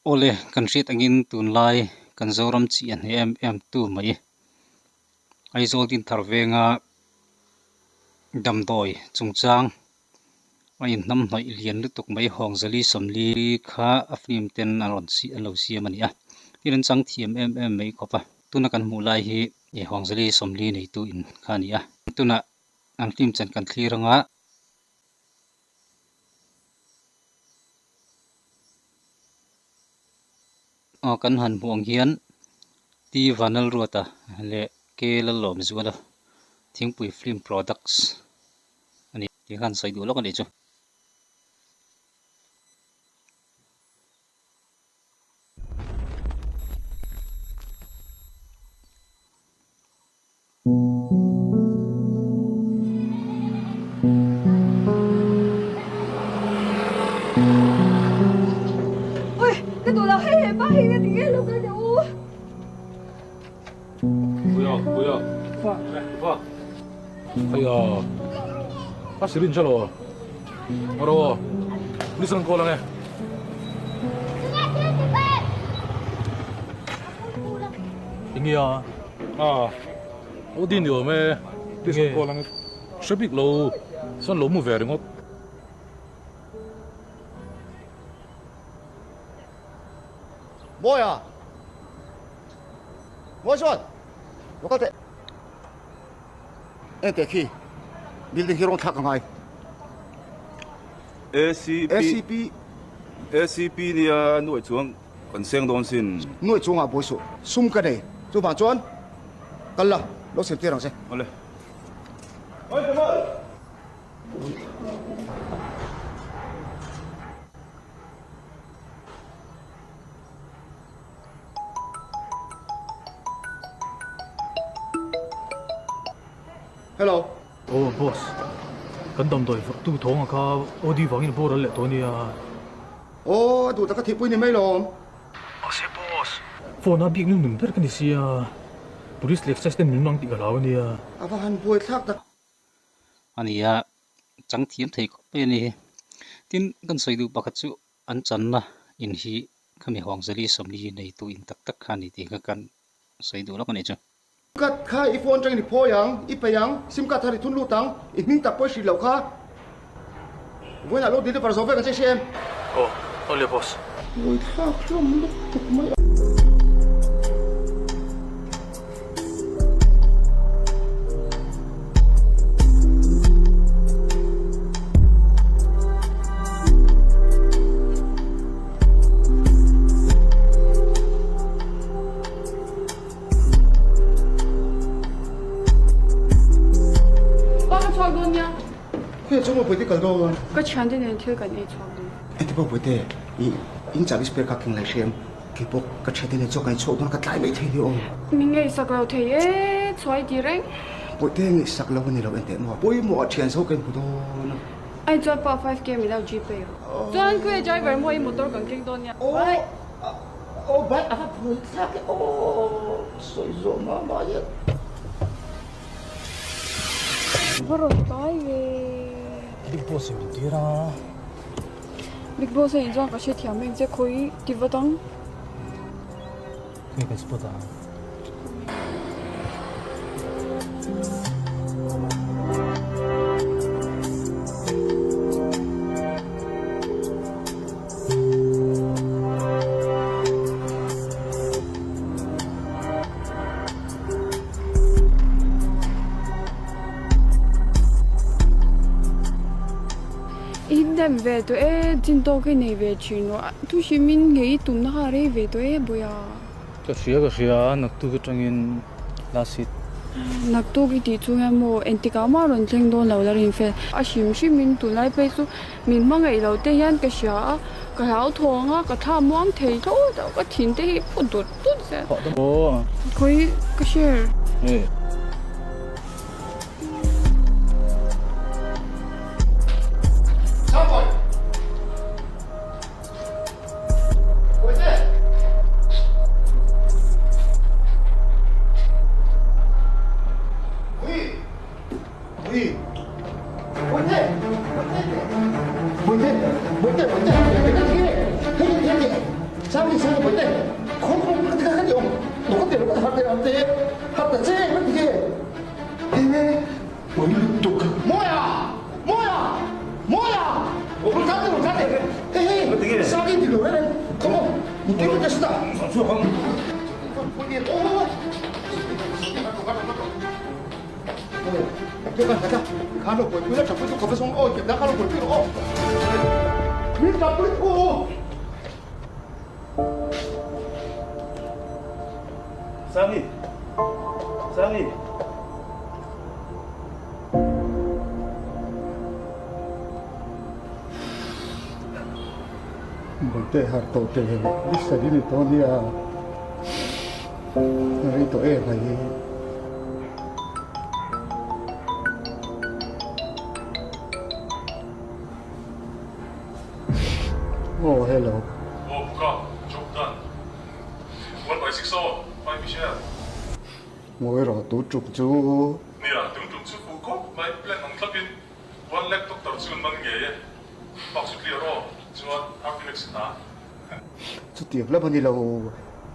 Awle, kan hriat angin tunlai kan Zoram chi a hneh em em tu mai. Aizawl Dinthar venga damdawi chungchang a inhnamhnawih lian lutuk mai Hawngzali Sawmli kha a film ten a rawn an lo siam a ni a. Tin an chang thiam em em mai khawp a. Tuna kan hmuh lai hi Hawngzali Sawmli neitu in kha a ni a. Tunah an film chan kan thlir anga. Aw kan han hmuh ang hian T Vanlalruata leh K Lalawmzuala thingpui film products a ni tih khan sawi duh lawk a nih chu. Oi, ka duh lo hei he pa hi ka ti nge lo ka ni u. Puia, puia. Fa, fa. Aya. A syringe alo. Aro. Police an call ange. Enge a? A. O din ni awm e. Police an call ange. Hre bik lo. Chuan lo mu ve ringawt. Mawi a! Mawi chuan! Lo kal teh. Eng teh khi building hi rawn thlak a ngai. ACP ACP ACP nia nuaih chuang kan seng dawn sin. Nuaih chuangah buai suh. Sum ka nei. Chuvang chuan kal la, lo sem tir ang che. Awle. Hello. Aw boss, kan damdawi vawrh tu thawng a kha OD vangin a boral leh tawh ania. Aw, a duh taka thihpui ni mai lawm. Mahse boss, phone a bik nun nun ber ka ni sia, police leh excise ten min mang tih ka hlau ania. A va han buai thlak tak. A nia, chang thiam thei khawp mai a ni. Tin, kan sawi duh pakhat chu an channa in hi khami Hawngzali Sawmli neitu in tak tak kha a ni tih kha kan sawi duh lawk a nih chu. Card kha i phone atangin i phawi ang, i pei ang, sim card thar i thun lut ang, i hming tak pawh i hrilh loh kha. Vawiinah lo deliver zo vek ang che i hria em? Aw, aw le boss. Buaithlak hlawm lutuk mai a. Pa ka chhuak dawn nia. Khawiah chuan maw Puite kal dawn? Ka thiante nen thil kan ei chhuak dawn. Enti pawh Puite, i in chahbi spare kha keng lai hriam. Kei pawh ka thiante nen chuan kan inchhuak dawn a, ka tlai mai thei ni aw. Mi ngaihsak lo thei e, chhuai ti reng. Puite ngaihsak lo a ni lo enteh maw, pawimawh ah thian zo ka inhmu dawn a. Ai chuan pa 5K min lo Gpay rawh. Chuan khawiah driver maw i motor kan keng dawn nia. Bye. Aw bye a va phawi thlak e aw sawi zawh mah mah hian. Va rawn tlai ve. Big Boss in min tir a. Big Boss a in chuan ka hrethiam em che khawi ti vat ang. Khawi kan spot a. I hnem ve tawh e, chin tawk i nei ve thin lo a, thu hrimin ngei i tumna kha a rei ve tawh e Bawiha. Ka hria ka hria, naktuk atangin last hit. Naktuk i tih chu hian maw engtikah mah rawn thleng dawn lo la rin fel. A hrim hrimin tunlai phei chu Min hmangaih lo te hian ka hria a, ka hlauthawng a, ka thla muang thei thlawt a, ka thin te hi phu dut dut zel. Khawi ka share. Sangi sangi bawihte khaw khaw ka ti kha ti awm lo ka ti lo ka har te har ta che ka ti he he pui lutuk Mawia Mawia Mawia rawn tlan teh rawn tlan teh he he Sangi ti lo reng reng come on mutui ka test a Sangi! Sangi! Bawihte har tawh teh Lisa hi ni tawh ania rei tawh em mai. Oh hello. Oh Buka, job done. One by six aw, five Michelle. Ngawi rawh tu tuk chu. Nia, tun tum chu fuh khawp mai plan ang thlapin one lakh doctor chu an man ngei e. Bak chu clear aw, chuan Artilex hna. Chutiang lam a ni lo,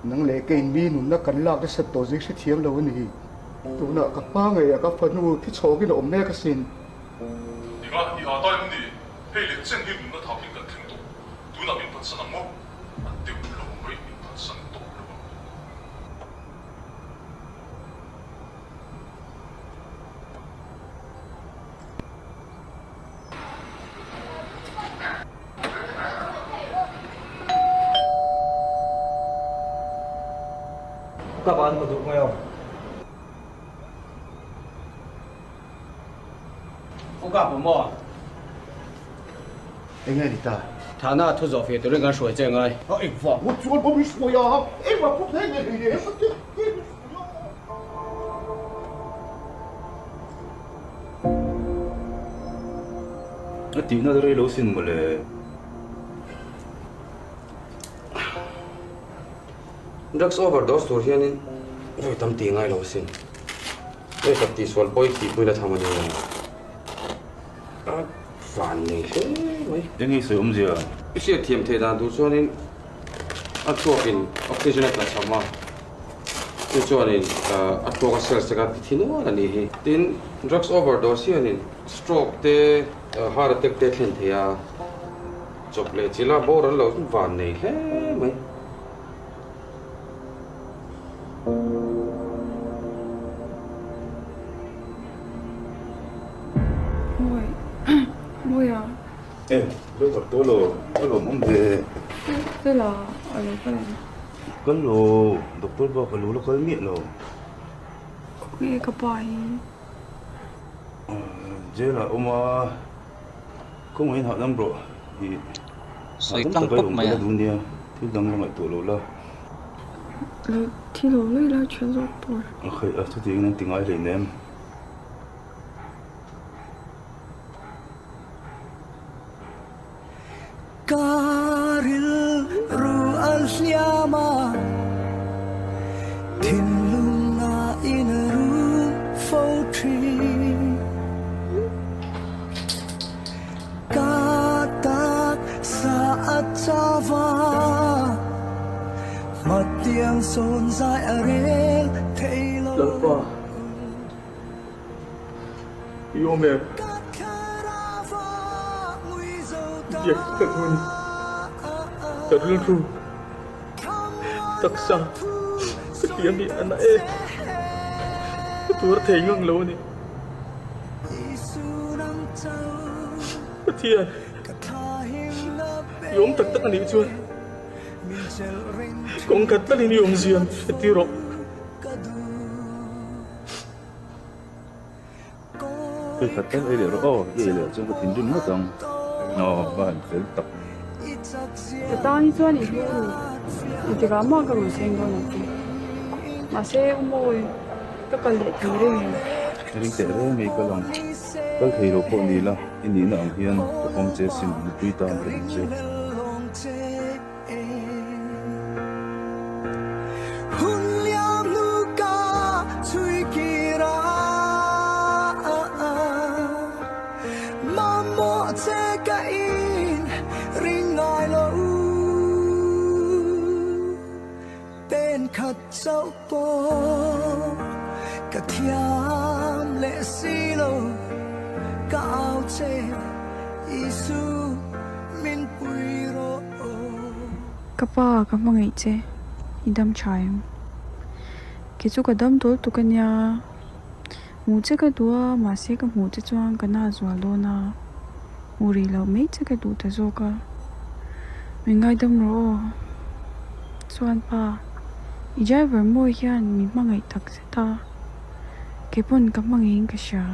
nang leh keiin mi nunna kan lak nasat tawh zing hrethiam lo a ni. Tunah ka hma ngeiah ka fanu thi chhawkin a awm mek asin. Enga, i aa ta em ni? Hei leh chen hi nunna thakin kan thleng tawh. Tunah min phatsan ang maw? A deuh lo mai, min phatsan tawh lo ang. Các bạn có được nghe không? Pu Kap maw? Eng nge ni ta? Thana thu zawh feh turin kan hruai che ngai. A engvang ngawt chuan maw min hruai a? Engvang pawh heng nge hlei leh em? A tihna rei lo sin mawle. Drugs overdose tur hianin vawi tam tih ngai lo sin. Hei khat tihsual pawi tih puina tham a ni a. A van nei hle mai. Eng nge sawi awmzia? I hriatthiam theih dan tur chuanin a thluakin oxygen a tla cham a, chu chuanin a thluaka cells te kha ti thi nual a nih hi. Tin, drugs overdose hianin stroke te, heart attack te a thlen thei a, chawp leh chila boral lo chu van nei hle mai. Mawi, Mawia. E, lo tak tawh lo, ka lawm awm ve. Fela, a lo kal em? Kal lo, doctor bak a lo la kal miah lo. Khawnge ka pa hi? Jail ah awm a, khawngaih in hahdam rawh i Sawi hahdam tlang taka i pawp awm mai ka a. la duh nia, thil dang la ngaihtuah lo la. Lo thi lo lui la tha zawk tur. A khaih a, chutiangin an ti ngai hleinem. Ka rilru a hliam a, thinlung a inru fo thin. Ka taksa a chau a, hmatiang sawn zai a rel thei lo. Lalpa. I awm em? Biak ka duh a ni. Ka rilru taksa ka hliam hi a na e. Ka tuar thei ngang lo a ni. Pathian, i awm tak tak a nih chuan kawng khat talin i awmzia a ti rawh. Hei khat tal ei leh rawh aw, i ei leh chuan ka thinrim ngawt ang. Aw, va han fel tak. Ka tan hi chuan i hlu ni. Engtikah mah ka rawn seng dawn ang che. Mahse, u Mawi, ka kal leh thei reng em? Ring teh reng mai ka lang. Kal thei lo pawh ni la, i nihna ang hian ka pawm che sin, nupui tan ka duh che. pawh ka thiam leh si lo ka au che Isu min pui rawh aw. Ka pa ka hmangaih che i dam tha em? Kei chu ka dam dawl tuk ania. Hmuh che ka duh a, mahse ka hmuh che chuan ka na zual dawn a, hmuh rih loh mai che ka duh ta zawk a, min ngaidam rawh aw. Chuan pa, i driver mawi hian min hmangaih tak zet a, kei pawn ka hmangaihin ka hria.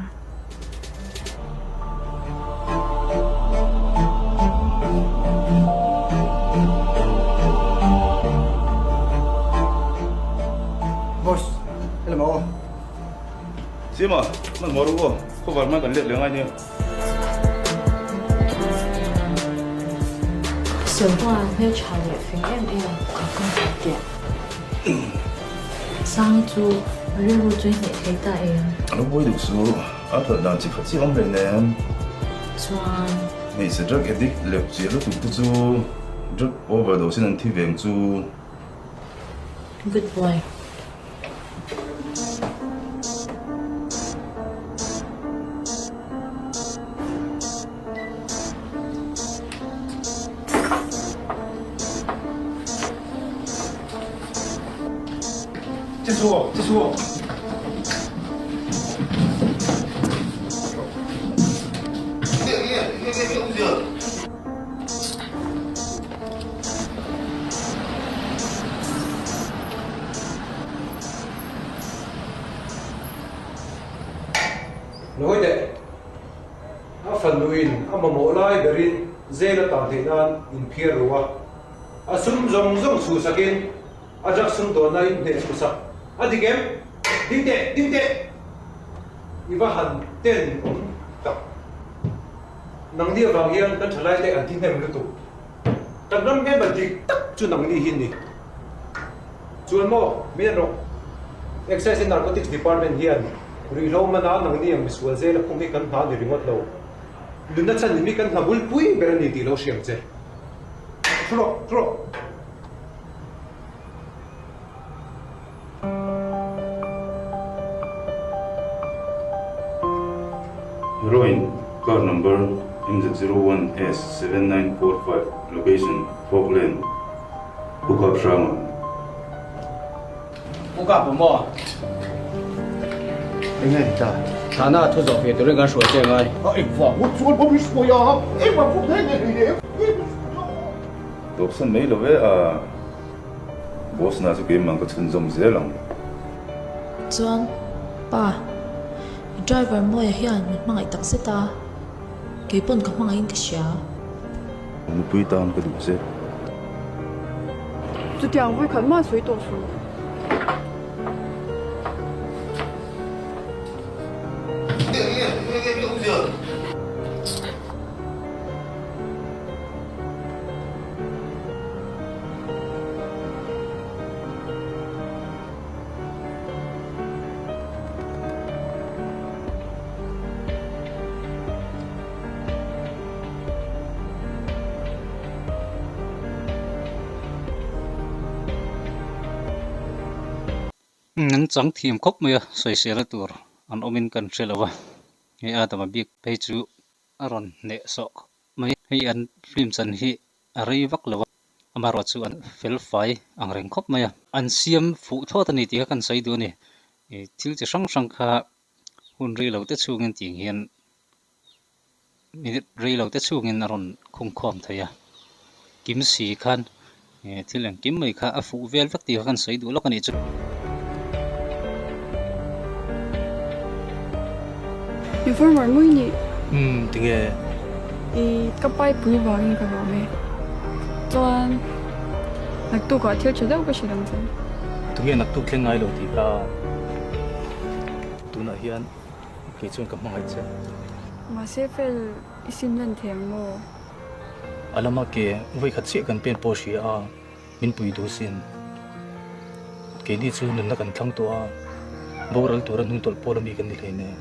Boss, hello aw. Sima, hman maw ru aw, khawvar hman kan let leh ngai nia. Sawmpuan hmeltha leh fing em em ka kawng thei teh. Sangi chu rilru chu i hneh thei ta em? A lo buai duh su, a that dan chi khat chiah awm hlei nen. Chuan. Hmeichhe drug addict lep chiah lutuk te chu drug overdose in an thi veng chu. Good boy. Ngawi teh, a fanuin a mamawh lai berin zel a tan theih nan inphiar ru a, a sum zawng zawng chhuhsakin a drug sum dawnna in hneh chhuhsak a dik em? Ding teh, ding teh! I va han ten awm tak. Nangni avang hian kan thalaite an thi hnem lutuk. Kan ram hmelma dik tak chu nangni hi ni. Chuan maw, min en rawh. Excise and Narcotics Department hian ruihhlo mana nangni ang misual zela phung hi kan hna ni ringawt lo. Nunna chhan in mi kan hna bulpui ber a ni tih lo hriam che. Thu rawh, thu rawh. Heroin, car number MZ01S7945, location, Falkland, Pu Kap Hranga. Pu Kap a maw? Eng nge ni ta? Thana thu zawh ve turin kan hruai che ngai. A engvang ngawt chuan ka misuai a, engvang pawh nge nge hlei leh. Tawpsan mai lo e a. Boss na chu keimah ka chhunzawm zel ang. Chuan, Pa, i driver Mawia hian min hmangaih tak zet a, kei pawn ka hmangaihin ka hria. Nupui tan ka duh che. Chutiang vawikhat mah sawi tawh suh. An chang thiam khawp mai a, sawisela tur an awmin kan hre lo va, hei Adama bik phei chu a rawn hneh sawh khawp mai. Hei an film chan hi a rei vak lo a, amaherawh chu an fel fai ang reng khawp mai a. An siam fuh thlawt a ni tih kha kan sawi duh a ni. Thil chi hrang hrang kha hun rei lo te chhungin tih ang hian minute rei lo te chhungin a rawn khungkhawm thei a. Kim si khan thil engkim mai kha a fuh vel vek tih kha kan sawi duh lawk a nih chu. Informer mui nih. Umm tinge. I ka paipui vangin ka lawm e. Chuan naktukah thil tha deuh ka hrilh ang che. Tunge naktuk thleng ngai lo tih kha tunah hian kei chuan ka hmangaih che. Mahse fel i sim lan thei ang maw? A lama ke vawikhat chiah kan pen pawh hria a. Min pui duh sin. Keini chu nunna kan thlang tawh a, boral tura hnung tawlh pawl ami kan ni hlei nen.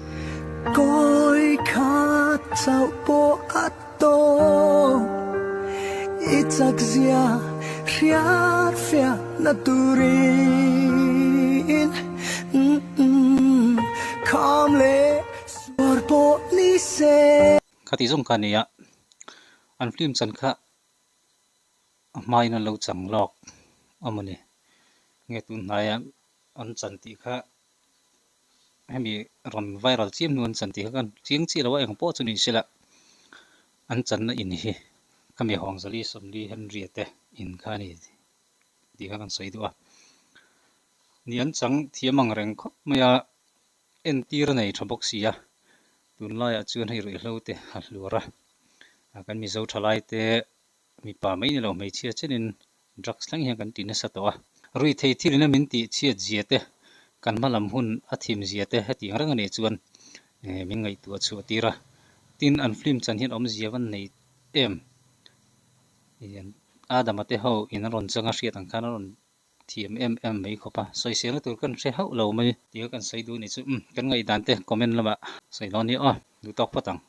Kawi khat chauh pawh a tawk, i chak zia hriat fiah na turin. tur pawh ni se. Khati zawng kha nia, an film chan kha a hmain an lo chang lawk a mawni nge tun hnaia an chan tih kha hemi rawn viral chiam hnu an chan tih kha kan chiang chiah lo a eng pawh chu ni sela an channa in hi khami Hawngzali Sawmli Henry-a te in kha a ni tih kha kan sawi duh a ni an chang thiam ang reng khawp mai a entir a nei tha bawk si a tunlaiah chuan hei ruihhlo te a hluar a kan Mizo thalai te Mipa mai ni lo hmeichhia chenin drugs thleng hian kan ti nasa tawh a. Ruihthei thilin a min tih chhiat zia te, kan hma lam hun a thim zia te hetiang reng a nih chuan min ngaihtuah chhuah tir a. Tin, an film chan hian awmzia van nei em? Adama te ho in an rawn chang a hriat ang khan a rawn thiam em em mai khawp a. Sawiselna tur kan hre hauh lo mai. Tia kan sawi duh a nih chu. Umm, kan ngaihdan te comment lamah sawi dawn nia aw. Duh tawk phawt ang.